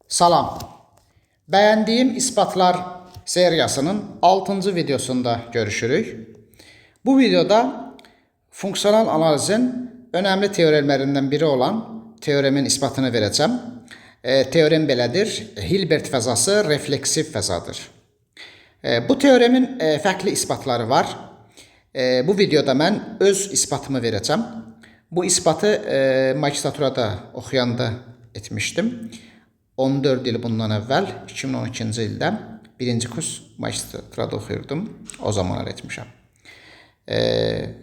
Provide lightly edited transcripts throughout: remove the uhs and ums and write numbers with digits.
Salam. Bəyəndiyim isbatlar seriyasının 6-cı videosunda görüşürük. Bu videoda funksional analizin önəmli teoremlərindən biri olan teoremin isbatını verəcəm. Teorem belədir. Hilbert fəzası refleksiv fəzadır. Bu teoremin fərqli isbatları var. Bu videoda mən öz isbatımı verəcəm. Bu isbatı magistraturada oxuyanda etmişdim. 14 il bundan əvvəl, 2012-ci ildə birinci kurs magistraturada oxuyurdum. O zamanlar etmişəm.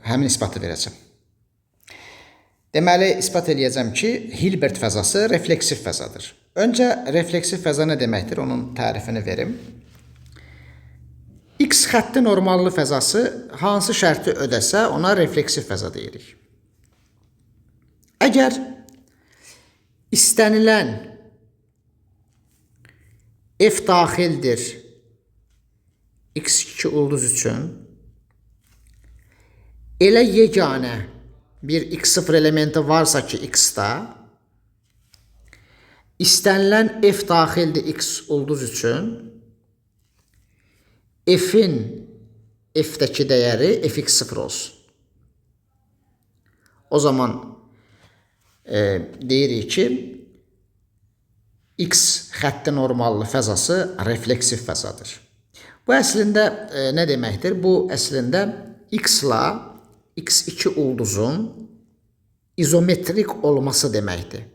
Həmin isbatı verəcəm. Deməli, isbat eləyəcəm ki, Hilbert fəzası refleksiv fəzadır. Öncə refleksiv fəza nə deməkdir, onun tərifini verim. X xətti normallı fəzası hansı şərti ödəsə, ona refleksiv fəza deyirik. Əgər istənilən F daxildir x2 ulduz üçün elə yeganə bir x0 elementi varsa ki x-da, istənilən f daxildir x ulduz üçün f-in f-dəki dəyəri fx0 olsun. O zaman deyirik ki, x xətti normallı fəzası refleksiv fəzadır. Bu əslində nə deməkdir? Bu əslində x ilə x2 ulduzun izometrik olması deməkdir.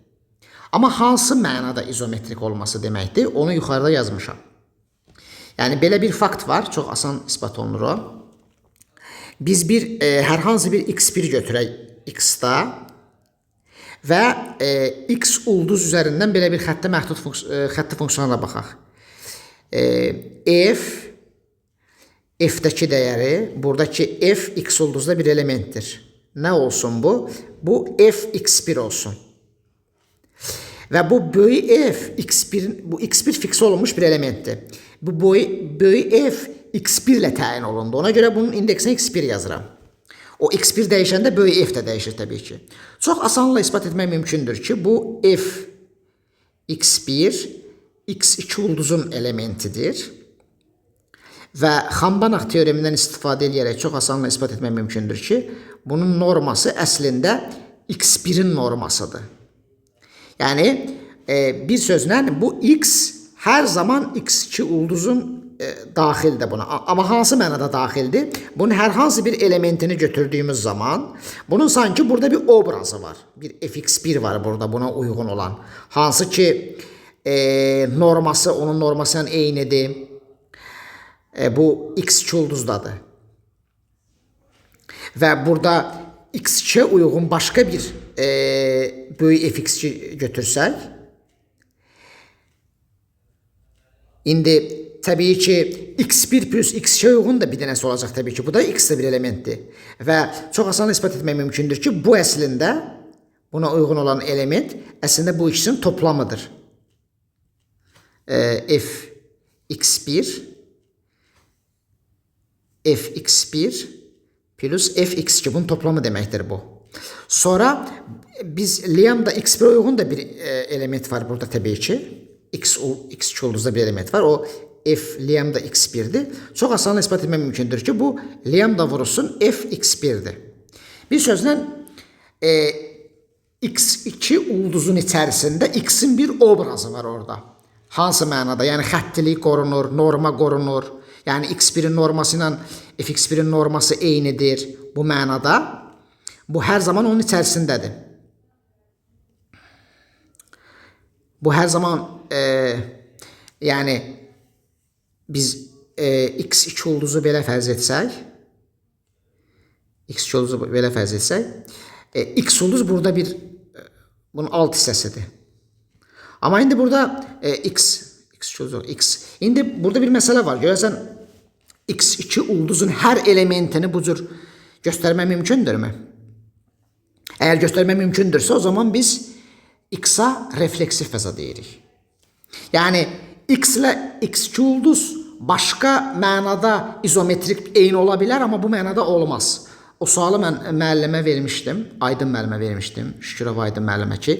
Amma hansı mənada izometrik olması deməkdir? Onu yuxarıda yazmışam. Yəni belə bir fakt var, çox asan isbat olunur o. Biz bir hər hansı bir x1 götürək x-da və x ulduz üzərindən belə bir xətti məhdud xətti funksionala baxaq. F f-dəki dəyəri buradakı f x ulduzda bir elementdir. Nə olsun bu? Bu f x1 olsun. Və bu böyük f x1, bu x1 fiks olunmuş bir elementdir. Bu böyük f x1 ilə təyin olundu. Ona görə bunun indeksinə x1 yazıram. O x1 dəyişəndə böyük f də dəyişir təbii ki. Çox asanlıqla isbat etmək mümkündür ki, bu f x1 x2 ulduzun elementidir. Və Xambanaq teoremindən istifadə edərək çox asanlıqla isbat etmək mümkündür ki, bunun norması əslində x1-in normasıdır. Yəni, bir sözlə bu x hər zaman x2 ulduzun daxildir buna. Amma hansı mənada daxildir? Bunun hər hansı bir elementini götürdüyümüz zaman bunun sanki burada bir obrazı var. Bir fx1 var burada buna uyğun olan. Hansı ki norması onun norması ilə eynidir. Bu x2 ulduzdadır. Və burada x2-yə uyğun başqa bir böyük fx2 götürsək, indi təbii ki, x1 plus x2-yə uyğun da bir dənəsi olacaq təbii ki. Bu da x-də bir elementdir. Və çox asan isbat etmək mümkündür ki, bu əslində buna uyğun olan element əslində bu ikisinin toplamıdır. F x1 fx1 plus fx2 bunun toplamı deməkdir bu. Sonra biz lambda x1 uyğun da bir element var burada təbii ki. X2 ulduzda bir element var. O f lambda x1-dir. Çox asanlıqla isbat etmək mümkündür ki, bu lambda vurulsun fx1-dir. Bir sözlə x2 ulduzun içərisində x-in bir obrazı var orada. Hansı mənada? Yəni xəttilik qorunur, norma qorunur. Yəni x1-in norması ilə fx1-in norması eynidir bu mənada. Bu hər zaman onun içərisindədir. Bu hər zaman yəni biz x2 ulduzu belə fərz etsək, x2 ulduzu belə fərz etsək, x ulduz burada bir bunun alt hissəsidir. Amma indi burada x x2 ulduz x. İndi burada bir məsələ var. Görəsən x2 ulduzun hər elementini bu cür göstərmək mümkündürmü? Əgər göstərmək mümkündürsə, o zaman biz x-a refleksiv fəza deyirik. Yəni x ilə x2 ulduz başqa mənada izometrik eyni ola bilər, amma bu mənada olmaz. O sualı mən müəllimə vermişdim, Aydın müəllimə vermişdim, Şükürov Aydın müəllimə ki,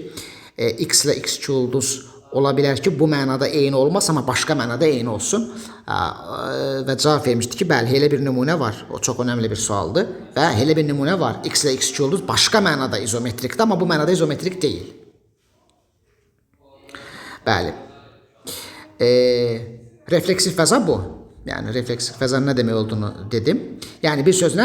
x ilə x2 ulduz Ola bilər ki, bu mənada eyni olmaz, amma başqa mənada eyni olsun. Və cavab vermişdi ki, bəli, elə bir nümunə var. O çox önəmli bir sualdır. Və elə bir nümunə var. X ilə x2 ulduz başqa mənada izometrikdir, amma bu mənada izometrik deyil. Bəli. Refleksiv fəza bu. Yəni refleksiv fəzanın nə demək olduğunu dedim. Yəni bir sözlə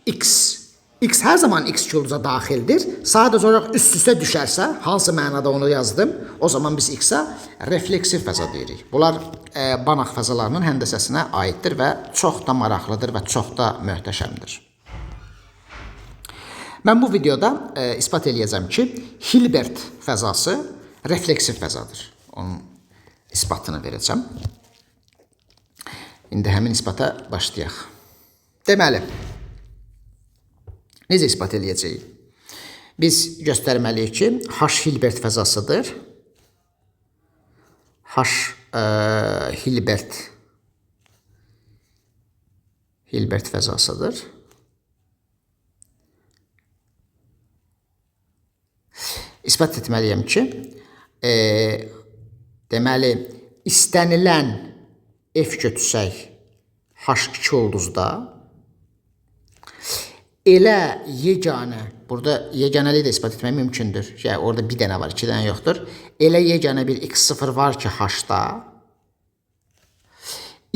x hər zaman x2 ulduza daxildir. Sadəcə olaraq üst-üstə düşərsə, hansı mənada onu yazdım, o zaman biz x-ə refleksiv fəza deyirik. Bunlar Banach fəzalarının həndəsəsinə aiddir və çox da maraqlıdır və çox da möhtəşəmdir. Mən bu videoda isbat eləyəcəm ki, Hilbert fəzası refleksiv fəzadır. Onun isbatını verəcəm. İndi həmin isbata başlayaq. Deməli, necə isbat eləyəcəyik? Biz göstərməliyik ki, H Hilbert fəzasıdır. H Hilbert fəzasıdır. İsbat etməliyəm ki, deməli, istənilən F götürsək H2 ulduzda elə yeganə, burada yeganəliyi də isbat etmək mümkündür. Yəni, orada bir dənə var, iki dənə yoxdur. Elə yeganə bir x0 var ki, H-da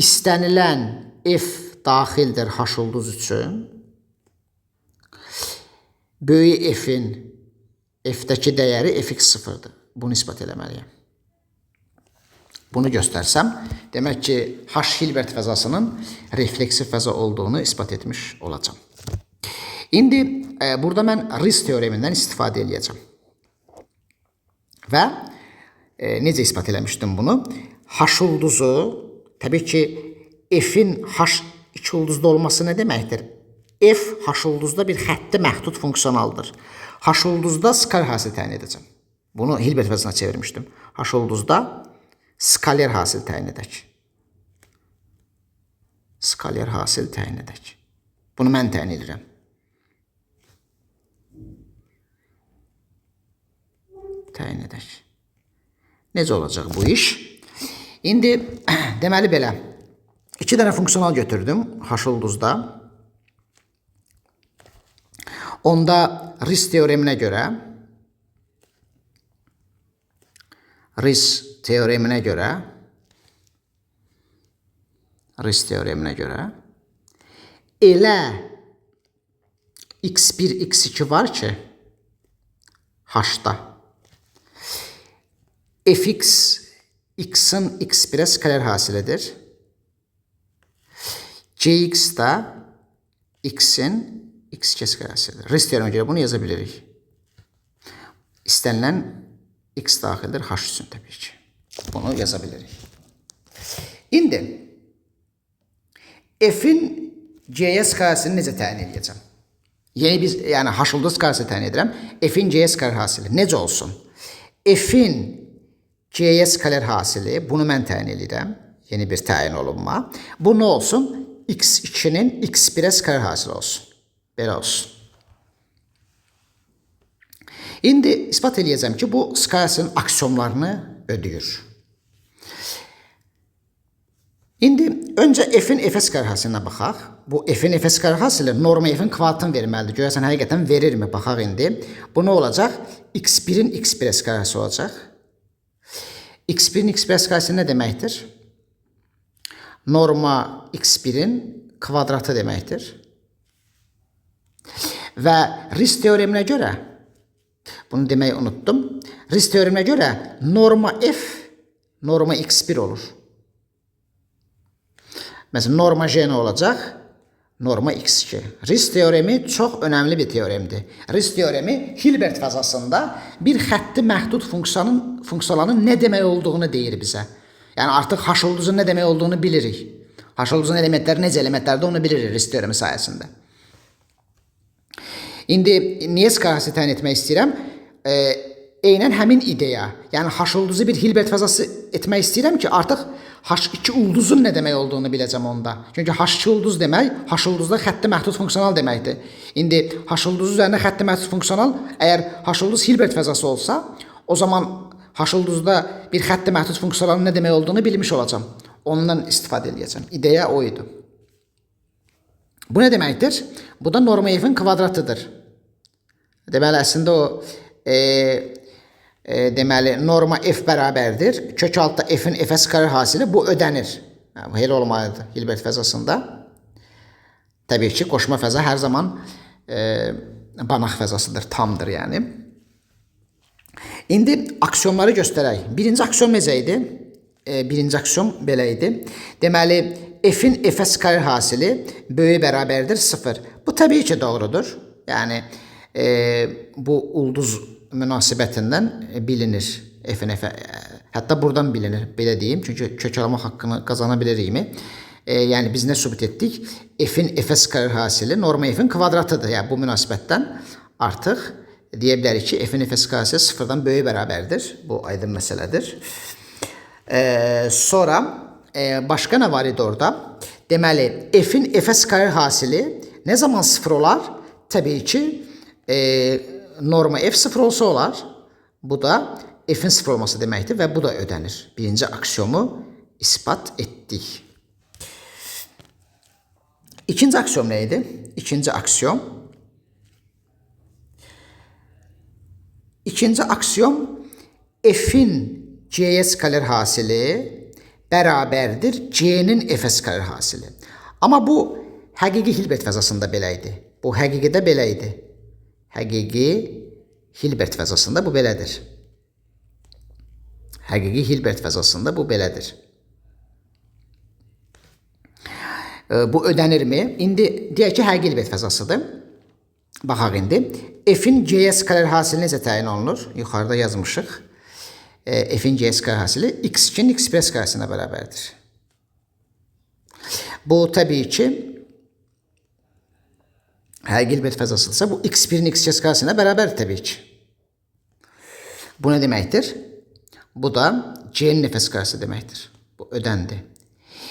istənilən F daxildir H ulduz üçün. Böyük F-in F-dəki dəyəri fx0-dır. Bunu isbat eləməliyəm. Bunu göstərsəm, demək ki, H Hilbert fəzasının refleksiv fəza olduğunu isbat etmiş olacağam. İndi burada mən Riesz teoremindən istifadə eləyəcəm. Və necə isbat eləmişdim bunu? H ulduzu, təbii ki, F-in H2 ulduzda olması nə deməkdir? F H ulduzda bir xətti məhdud funksionaldır. H ulduzda skaler hasil təyin edəcəm. Bunu Hilbert fəzasına çevirmişdim. H ulduzda skaler hasil təyin edək. Skaler hasil təyin edək. Bunu mən təyin edirəm. Təyin edək. Necə olacaq bu iş? İndi deməli belə. İki dənə funksional götürdüm H ulduzda. Onda Riesz teoreminə görə elə x1, x2 var ki H-da fx x-in x1-ə skaler hasilidir. Gx da x-in x2 skaler hasilidir. Riesz teoreminə görə bunu yaza bilirik. İstənilən x daxildir H üçün təbii ki. Bunu yaza bilirik. İndi f-in g-yə skaler hasilini necə təyin edəcəm? Yeni biz, yəni H ulduz skaler hasili təyin edirəm. F-in g-yə skaler hasili necə olsun? F-in g-yə skaler hasili, bunu mən təyin edirəm. Yeni bir təyin olunma. Bu nə olsun? x2-nin x1-ə skaler hasili olsun. Belə olsun. İndi isbat eləyəcəm ki, bu skaler hasilinin aksiyomlarını ödəyir. İndi öncə f-in f-ə skaler hasilinə baxaq. Bu f-in f-ə skaler hasili norma f-in kvadratını verməlidir. Görəsən həqiqətən verirmi? Baxaq indi. Bu nə olacaq? x1-in x1-ə skaler hasili olacaq. X1-in x1-ə skaler hasili nə deməkdir? Norma x1-in kvadratı deməkdir. Və Riesz teoreminə görə, bunu deməyi unutdum. Riesz teoreminə görə norma f, norma x1 olur. Məsələn, norma G nə olacaq? Norma x2. Riesz teoremi çox önəmli bir teoremdir. Riesz teoremi Hilbert fəzasında bir xətti məhdud funksiyaların nə demək olduğunu deyir bizə. Yəni artıq H ulduzun nə demək olduğunu bilirik. H ulduzun elementləri necə elementlərdir onu bilirik Riesz teoremi sayəsində. İndi niyə skaler hasili təyin etmək istəyirəm? Eynən həmin ideya. Yəni H ulduzu bir Hilbert fəzası etmək istəyirəm ki, artıq H2 ulduzun nə demək olduğunu biləcəm onda. Çünki H2 ulduz demək H ulduzda xətti məhdud funksional deməkdir. İndi H ulduzu üzərində xətti məhdud funksional, əgər H ulduz Hilbert fəzası olsa, o zaman H ulduzda bir xətti məhdud funksiyaların nə demək olduğunu bilmiş olacağam. Ondan istifadə edəcəm. İdeya o idi. Bu nə deməkdir? Bu da norma f-in kvadratıdır. Deməli, əslində o deməli, norma f bərabərdir. Kök altda f-in f-ə skaler hasili bu ödənir. Bu elə olmalıdır Hilbert fəzasında. Təbii ki, qoşma fəza hər zaman Banach fəzasıdır, tamdır yəni. İndi aksiyonları göstərək. Birinci aksiyon necə idi? Birinci aksiyon belə idi. Deməli, f-in f-ə skaler hasili böyük bərabərdir 0. Bu təbii ki, doğrudur. Yəni, bu ulduz münasibətindən bilinir f-in f-ə. Hətta buradan bilinir, belə deyim. Çünki kök almaq haqqını qazana bilirikmi? Yəni, biz nə sübut etdik? F-in f-ə skaler hasili norma f-in kvadratıdır. Yəni, bu münasibətdən artıq deyə bilərik ki, f-in f-ə skaler hasili sıfırdan böyük bərabərdir. Bu aydın məsələdir. Sonra başqa nə var idi orada? Deməli, f-in f-ə skaler hasili nə zaman sıfır olar? Təbii ki, norma f sıfır olsa olar. Bu da f-in sıfır olması deməkdir və bu da ödənir. Birinci aksiyomu isbat etdik. İkinci aksiyom nə idi? İkinci aksiyom. İkinci aksiyom f-in c-yə skaler hasili bərabərdir c-nin f-ə skaler hasili. Amma bu həqiqi Hilbert fəzasında belə idi. Bu həqiqidə belə idi. Həqiqi Hilbert fəzasında bu belədir. Həqiqi Hilbert fəzasında bu belədir. Bu ödənirmi? İndi deyək ki, həqiqi Hilbert fəzasıdır. Baxaq indi. F-in c-yə skaler hasili necə təyin olunur? Yuxarıda yazmışıq. F-in c-yə skaler hasili x2-nin x1 skaler hasilinə bərabərdir. Bu təbii ki, həqiqi Hilbert fəzasıdırsa, bu x1-in x2 skaler hasilinə bərabərdir təbii ki. Bu nə deməkdir? Bu da c-nin f skaler hasili deməkdir. Bu ödəndi.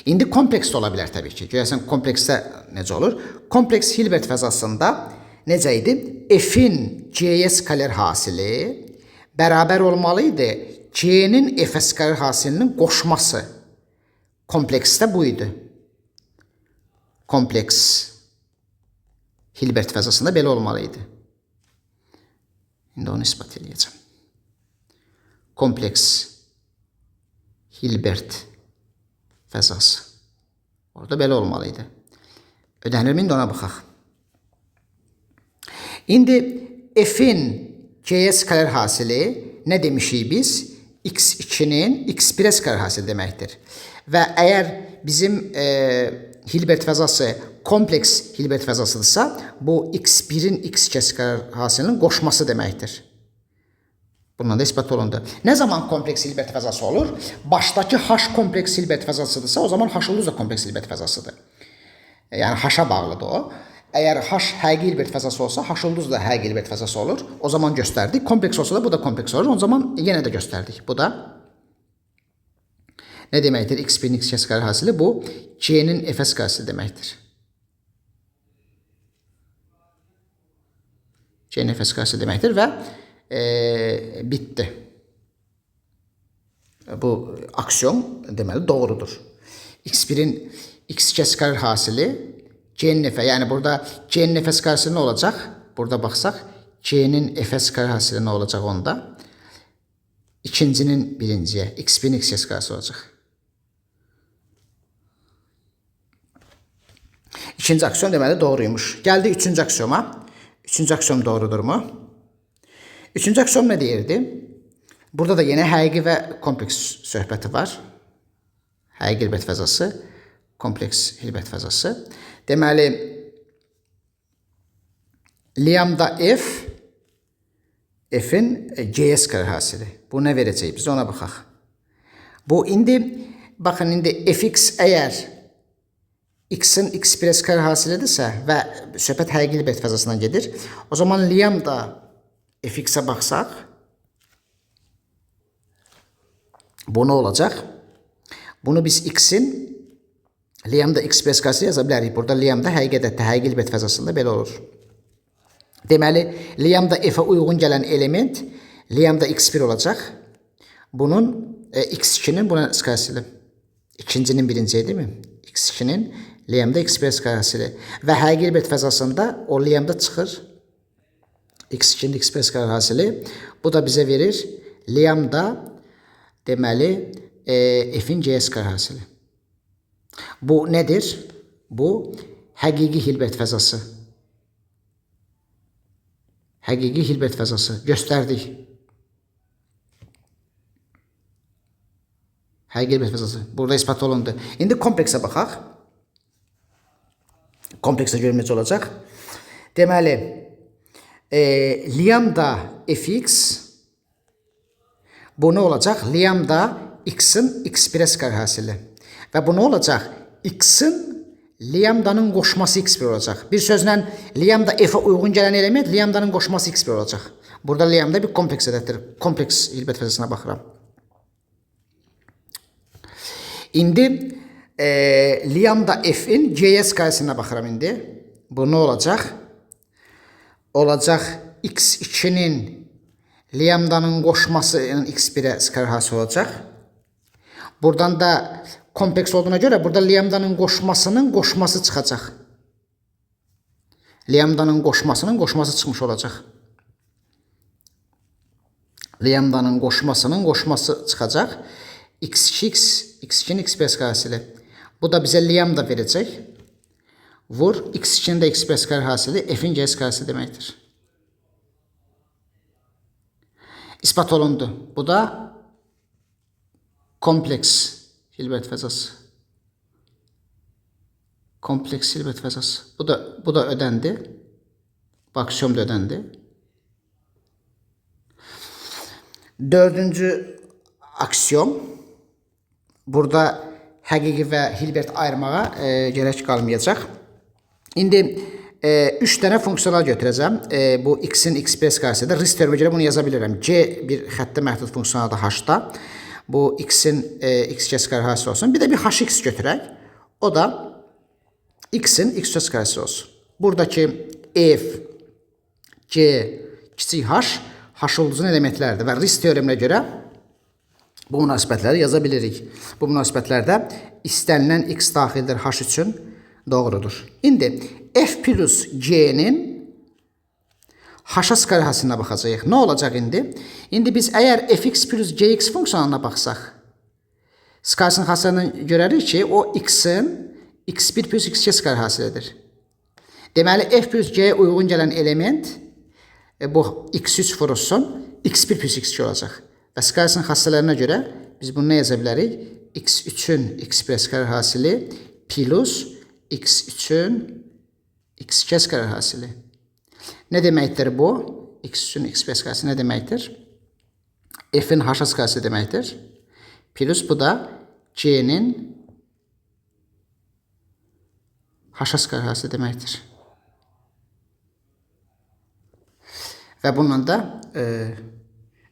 İndi kompleks də ola bilər təbii ki. Görəsən kompleksdə necə olur? Kompleks Hilbert fəzasında necə idi? F-in c-yə skaler hasili bərabər olmalı idi c-nin f-ə skaler hasilinin qoşması. Kompleksdə bu idi. Kompleks Hilbert fəzasında belə olmalı idi. İndi onu isbat eləyəcəm. Kompleks Hilbert fəzası. Orada belə olmalı idi. Ödənirmi? İndi ona baxaq. İndi f-in c-yə skaler hasili nə demişik biz? x2-nin x1-ə skaler hasili deməkdir. Və əgər bizim Hilbert fəzası kompleks Hilbert fəzasıdırsa, bu x1-in x2 skaler hasilinin qoşması deməkdir. Bununla da isbat olundu. Nə zaman kompleks Hilbert fəzası olur? Başdakı H kompleks Hilbert fəzasıdırsa, o zaman H ulduz da kompleks Hilbert fəzasıdır. Yəni H-a bağlıdır o. Əgər H həqiqi Hilbert fəzası olsa, H ulduz da həqiqi Hilbert fəzası olur. O zaman göstərdik. Kompleks olsa da bu da kompleks olur. O zaman yenə də göstərdik. Bu da nə deməkdir? x1-in x2 skaler hasili bu c-nin f skaler hasili deməkdir. C-nin f skaler hasili deməkdir və bitdi. Bu aksiyom deməli doğrudur. x1-in x2 skaler hasili c-nin f, yəni burada c-nin f skaler hasili nə olacaq? Burada baxsaq c-nin f skaler hasili nə olacaq onda? İkincinin birinciyə, x1-in x2 skaler hasili olacaq. İkinci aksiyom deməli doğruymuş. Gəldik üçüncü aksiyoma. Üçüncü aksiyom doğrudurmu? Üçüncü aksiyom nə deyirdi? Burada da yenə həqiqi və kompleks söhbəti var. Həqiqi Hilbert fəzası, kompleks Hilbert fəzası. Deməli, lambda f, f-in c-yə skaler hasili. Bu nə verəcək bizə, ona baxaq. Bu indi, baxın indi fx əgər x-in x1 skaler hasilidirsə və söhbət həqiqi Hilbert fəzasından gedir, o zaman lambda fx-ə baxsaq, bu nə olacaq? Bunu biz x-in lambda x1 skaler yaza bilərik. Burada lambda həqiqətdə həqiqi Hilbert fəzasında belə olur. Deməli, lambda f-ə uyğun gələn element lambda x1 olacaq. Bunun x2-nin buna skor hasili. İkincinin birinci değil mi? X2-nin lambda x1 skor hasili. Və həqiqi Hilbert fəzasında o lambda çıxır. X2-nin x1 skor hasili. Bu da bizə verir lambda deməli f-in g skor hasili. Bu nədir? Bu həqiqi Hilbert fəzası. Həqiqi Hilbert fəzası. Göstərdik. Həqiqi Hilbert fəzası. Burada isbat olundu. İndi kompleksə baxaq. Kompleksə görüm necə olacaq. Deməli, lambda fx bu nə olacaq? Lambda x-in x1-ə skor hasili. Və bu nə olacaq? X-in lambdanın qoşması x1 olacaq. Bir sözlə lambda f-ə uyğun gələn element lambdanın qoşması x1 olacaq. Burada lambda bir kompleks ədəddir. Kompleks Hilbert fəzasına baxıram. İndi lambda f-in g-yə skalasına baxıram indi. Bu nə olacaq? Olacaq x2-nin lambdanın qoşması x1-ə skor hasil olacaq. Buradan da kompleks olduğuna görə burada lambdanın qoşmasının qoşması çıxacaq. Lambdanın qoşmasının qoşması çıxmış olacaq. Lambdanın qoşmasının qoşması çıxacaq. X2, x2-nin x1 skor hasili. Bu da bizə lambda verəcək. Vur x2-nin də x1 skor hasili f-in g skor hasili deməkdir. İspat olundu. Bu da kompleks Hilbert fəzası. Kompleks Hilbert fəzası. Bu da ödəndi. Bu aksiom da ödəndi. Dördüncü aksiom. Burada həqiqi və Hilbert ayırmağa gərək qalmayacaq. İndi 3 dənə funksional götürəcəm. Bu x-in x1 skalasıdır. Ris teoreminə görə bunu yaza bilirəm. C bir xətti məhdud funksionaldır h-da. Bu x-in x2 skor hasil olsun. Bir də bir hx götürək. O da x-in x3 skarası olsun. Buradakı f, g, kiçik h, h ulduzun elementləridir və Ris teoreminə görə bu münasibətləri yaza bilirik. Bu münasibətlərdə istənilən x daxildir h üçün doğrudur. İndi f plus g-nin h-a skor hasilinə baxacağıq. Nə olacaq indi? İndi biz əgər fx plus gx funksiyonuna baxsaq, skalasının hasilini görərik ki, o x-in x1 plus x2 skor hasil edir. Deməli, f plus g-yə uyğun gələn element bu x3 vurulsun, x1 plus x2 olacaq. Və skalasının xassələrinə görə biz bunu nə yaza bilərik? X3-ün x1 skor hasili plus x3-ün x2 skor hasili. Nə deməkdir bu? X3-ün x1 skalası nə deməkdir? F-in h skalası deməkdir. Plus bu da g-nin h skalası deməkdir. Və bununla da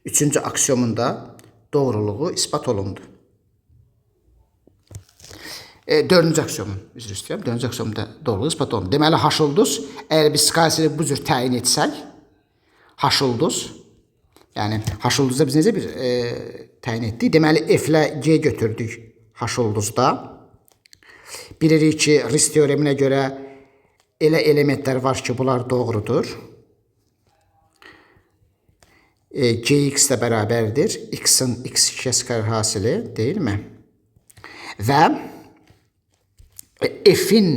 üçüncü aksiyomunda doğruluğu isbat olundu. Dördüncü aksiyomun, üzr istəyirəm, dördüncü aksiyomda doğruluğu isbat olundu. Deməli, h ulduz, əgər biz skalasını bu cür təyin etsək, h ulduz, yəni h ulduzda biz necə bir təyin etdik? Deməli, f ilə g götürdük h ulduzda. Bilirik ki, Ris teoreminə görə elə elementlər var ki, bunlar doğrudur. Gx də bərabərdir. X-in x2 skor hasili, deyilmi? Və f-in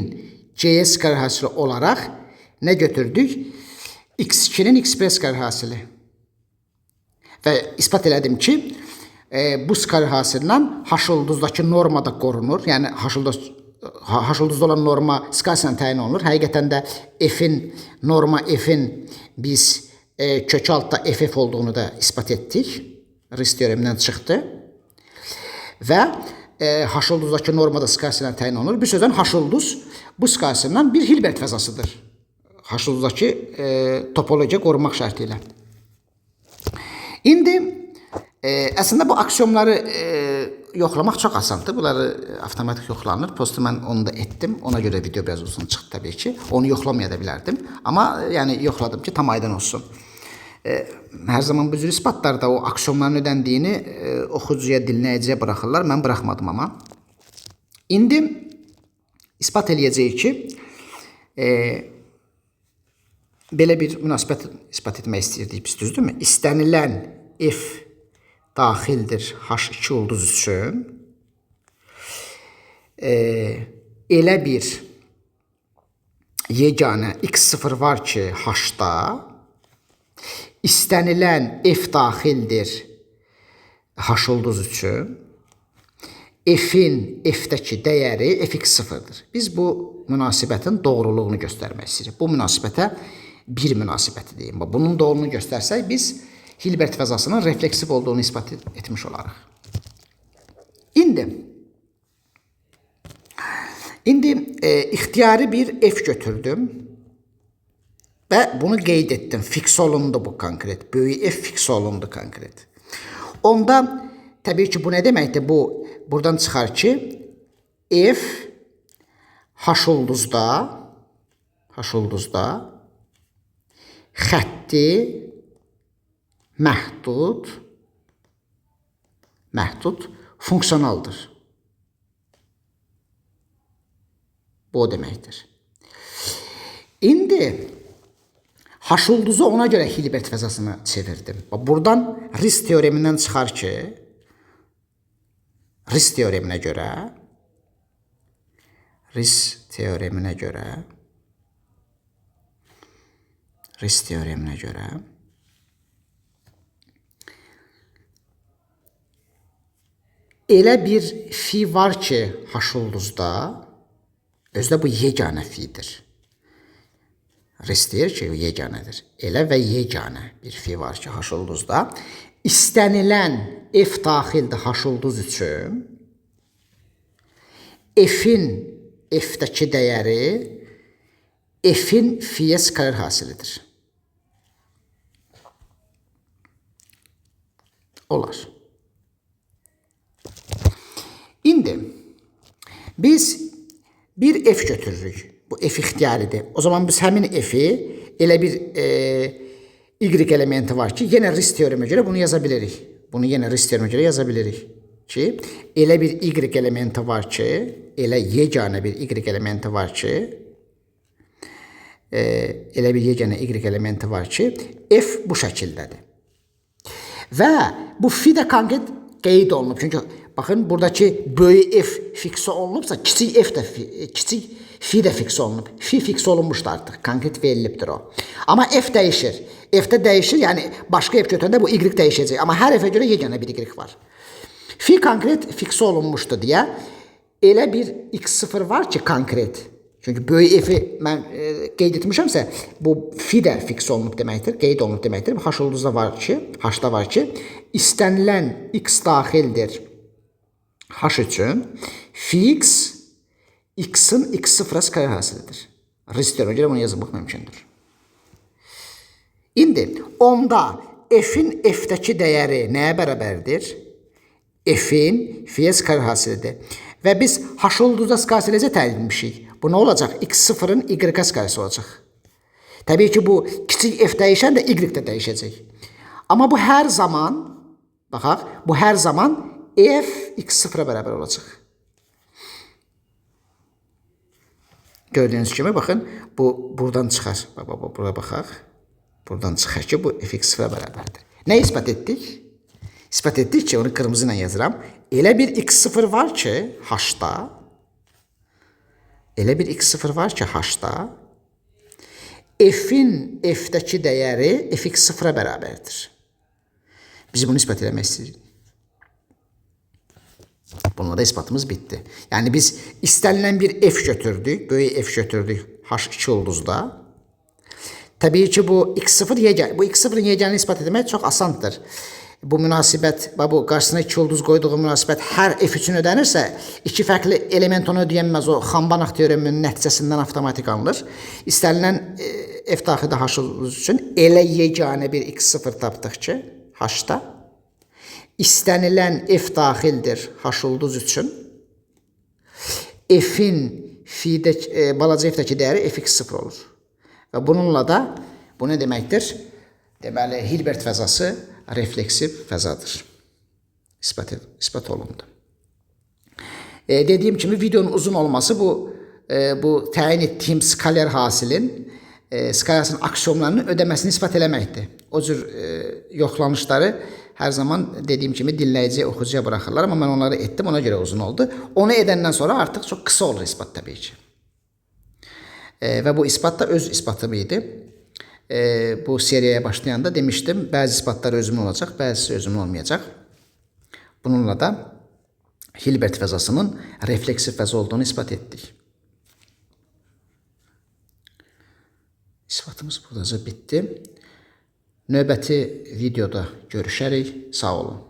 g skor hasili olaraq nə götürdük? X2-nin x1 skor hasili. Və isbat elədim ki, bu skor hasilindən h ulduzdakı norma da qorunur. Yəni h ulduzda olan norma skalasıyla təyin olunur. Həqiqətən də f-in norma f-in biz kökü altda ff olduğunu da isbat etdik. Ris teoremindən çıxdı. Və h ulduzdakı norma da skalası ilə təyin olunur. Bir sözlə h ulduz bu skalasından bir Hilbert fəzasıdır. H ulduzdakı topologiya qorumaq şərti ilə. İndi əslində bu aksiyomları yoxlamaq çox asandır. Bunları avtomatik yoxlanır. Postu mən onu da etdim. Ona görə video biraz uzun çıxdı təbii ki. Onu yoxlamaya da bilərdim. Amma yəni yoxladım ki, tam aydın olsun. Hər zaman bu cür isbatlarda o aksiyonların ödəndiyini oxucuya, dinləyiciyə buraxırlar. Mən buraxmadım amma. İndi isbat eləyəcəyik ki, belə bir münasibət isbat etmək istəyirdik biz, düzdürmü? İstənilən f daxildir H2 ulduz üçün. Elə bir yeganə x0 var ki, H-da istənilən f daxildir H ulduz üçün. F-in f-dəki dəyəri fx0-dır. Biz bu münasibətin doğruluğunu göstərmək istəyirik. Bu münasibətə bir münasibəti deyim. Bunun doğruluğunu göstərsək, biz Hilbert fəzasının refleksiv olduğunu isbat etmiş olarıq. İndi ixtiyari bir f götürdüm və bunu qeyd etdim. Fiks olundu bu konkret. Böyük f fiks olundu konkret. Onda təbii ki, bu nə deməkdir? Bu buradan çıxar ki, f H ulduzda xətti məhdud funksionaldır. Bu o deməkdir. İndi H ulduzu ona görə Hilbert fəzasına çevirdim. Buradan Ries teoremindən çıxar ki, Ries teoreminə görə elə bir fi var ki, H ulduzda, özü də bu yeganə fidir. Ries deyir ki, yeganədir. Elə və yeganə bir fi var ki, H ulduzda. İstənilən f daxildir H ulduz üçün. F-in f-dəki dəyəri f-in fi-yə skaler hasilidir. Olar. İndi biz bir f götürürük. Bu f ixtiyaridir. O zaman biz həmin f-i elə bir y elementi var ki, yenə Ries teoreminə görə bunu yaza bilirik. Bunu yenə Ries teoreminə görə yaza bilirik ki, elə bir y elementi var ki, elə yeganə bir y elementi var ki, elə bir yeganə y elementi var ki, f bu şəkildədir. Və bu fi də konkret qeyd olunub. Çünki baxın, buradakı böyük f fiksə olunubsa, kiçik f də kiçik fi də fiks olunub. Fi fiks olunmuşdur artıq. Konkret verilibdir o. Amma f dəyişir. F-də dəyişir, yəni başqa f götürəndə bu y dəyişəcək. Amma hər f-ə görə yeganə bir y var. Fi konkret fiksə olunmuşdur deyə elə bir x0 var ki, konkret. Çünki böyük f-i mən qeyd etmişəmsə, bu fi də fiks olunub deməkdir, qeyd olunub deməkdir. H ulduzda var ki, H-da var ki, istənilən x daxildir H üçün fi x x-in x0-a skaler hasilidir. Ries teoreminə görə bunu yazmaq mümkündür. İndi onda f-in f-dəki dəyəri nəyə bərabərdir? F-in fi-yə skaler hasilidir. Və biz H ulduzda skaler necə təyin etmişik? Bu nə olacaq? X0-ın y-a skalerisi olacaq. Təbii ki, bu kiçik f dəyişən də y də dəyişəcək. Amma bu hər zaman, baxaq, bu hər zaman f x0-a bərabər olacaq. Gördüyünüz kimi, baxın, bu buradan çıxar. Bax, bax, bura baxaq. Buradan çıxar ki, bu fx0-a bərabərdir. Nə isbat etdik? İsbat etdik ki, onu qırmızı ilə yazıram. Elə bir x0 var ki, H-da. Elə bir x0 var ki, H-da. F-in f-dəki dəyəri fx0-a bərabərdir. Biz bunu isbat eləmək istəyirik. Bununla da isbatımız bitdi. Yəni biz istənilən bir f götürdük, böyük f götürdük H2 ulduzda. Təbii ki, bu x0 yeganə, bu x0-ın yeganəni isbat etmək çox asandır. Bu münasibət, bu qarşısına 2 ulduz qoyduğu münasibət hər f üçün ödənirsə, iki fərqli element onu ödəyənməz, o Xambanaq teoreminin nəticəsindən avtomatik alınır. İstənilən f daxildə H ulduz üçün elə yeganə bir x0 tapdıq ki, H-da. İstənilən f daxildir H ulduz üçün. F-in balaca f-dəki dəyəri fx0 olur. Və bununla da, bu nə deməkdir? Deməli, Hilbert fəzası refleksiv fəzadır. İspat olundu. Dediyim kimi videonun uzun olması bu təyin etdiyim skaler hasilin skalasının aksiyomlarının ödəməsini ispat eləməkdir. O cür yoxlanışları hər zaman dediyim kimi dinləyiciyə, oxucuya buraxırlar, amma mən onları etdim, ona görə uzun oldu. Onu edəndən sonra artıq çox qısa olur ispat təbii ki. Və bu ispat da öz isbatım idi. Bu seriyaya başlayanda demişdim, bəzi isbatlar özümün olacaq, bəzisi özümün olmayacaq. Bununla da Hilbert fəzasının refleksiv fəza olduğunu ispat etdik. İsbatımız buradaca bitdi. Növbəti videoda görüşərik. Sağ olun.